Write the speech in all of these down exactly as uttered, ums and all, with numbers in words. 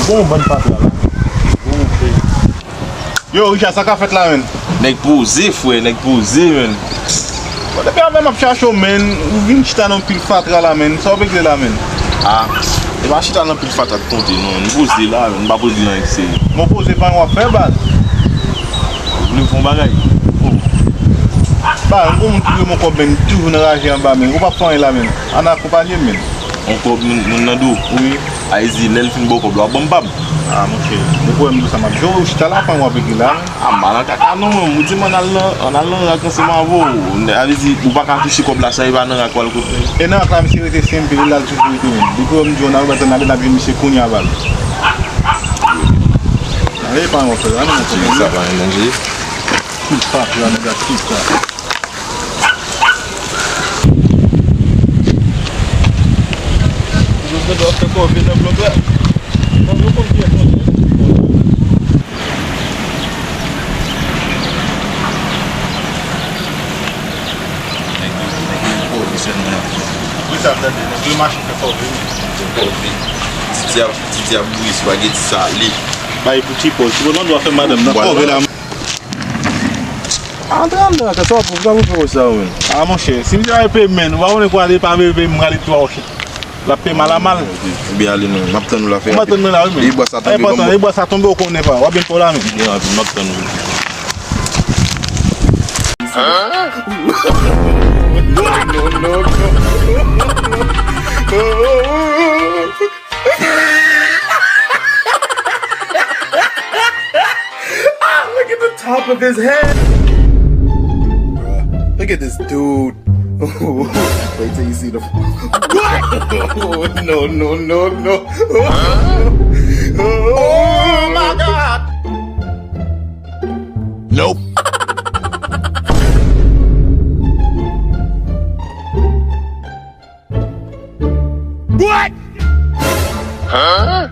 Bon, bann fatra la. Bon, frè. Yo, Richard, sa k ap fèt la, menn? Nèg poze, frè, nèg poze, menn. Bon, depi avè m ap chache w, menn, ou vin chita nan pil fatra la, menn. Sa w regle la, menn? Ah, e pa chita nan pil fatra k konte, non. M poze la, menn, m pa poze nan èk serye. Bon, poze pa w ap fè, baz. Ou vle fè yon bagay? Oh. Baz, m gon moun ki dwe m yon kòb, menn, toujou nan raje anba, menn. Ou p ap fè anyen la, menn. Ann akonpanye m, menn. Yon kòb moun, moun nan do? Wi. Ayiti, lè l fin ba w kòb la, w ap ban m pa m. Ah, monchè, depi w wè m di w sa, m ap jwe, ou chita la, pa w ap regle la, menn. Ah, m pa nan kaka non, mwen. Ou di m ann al nan, ann al nan rak ansanm avè w. Sa vle di, ou pa ka touche kòb la san e pa nan rak w al kote. E nan rak la, misye rete senp, li la l toujou rete menm. Depi w wè m di w ann al, w pa t ann ale, n ap jwenn misye kounye a, baz. Ale, pa yon fè, ale, monchè. Sa pa yon danje. Tout fatra, nèg la, tout sa. Joseph ap fè kòve nan blòk la. Kòve konn kiyès mwen ye. Nèg yo, nèg yo kòve sèlman y ap fè. Wi, sa m tande, nèg yo mache fè kòve, wi. Fè kòve. Ti dyab, ti dyab bouyi, espageti sale. Bay pou ti pòz. Ti pòz, mande w ap fè madanm nan kòve la. Antre anndan, sa w ap fè, sa w ap fè sa, wi. Ah, monchè, si misye pa peye m, menn, ou pa konnen kwa li pa peye m, m rale twa w. L ap peye mal a mal. Ebyen, ale non, m ap tann ou la, fè rapid. M ap tann mwen la, wi, menn. E bwa sa tonbe, enpòtan, ban m. E bwa sa tonbe, ou konnen pa. W ap vin pa w la, menn. Byen rapid, m ap tann ou. Ah, look at the top of his head. Bruh, look at this dude. Wait till you see the. What? No, no, no, no. Oh my God. Nope. What? Huh?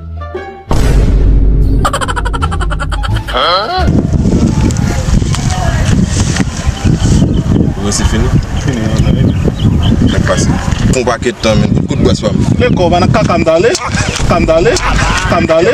Huh? Ou se fini? Fini, non, non. Sa k pase? Fon pakèt tan, menn. Kout, kout bwès pa m. Men kò w pa nan kaka m t ale. Ka m t ale. Ka m t ale.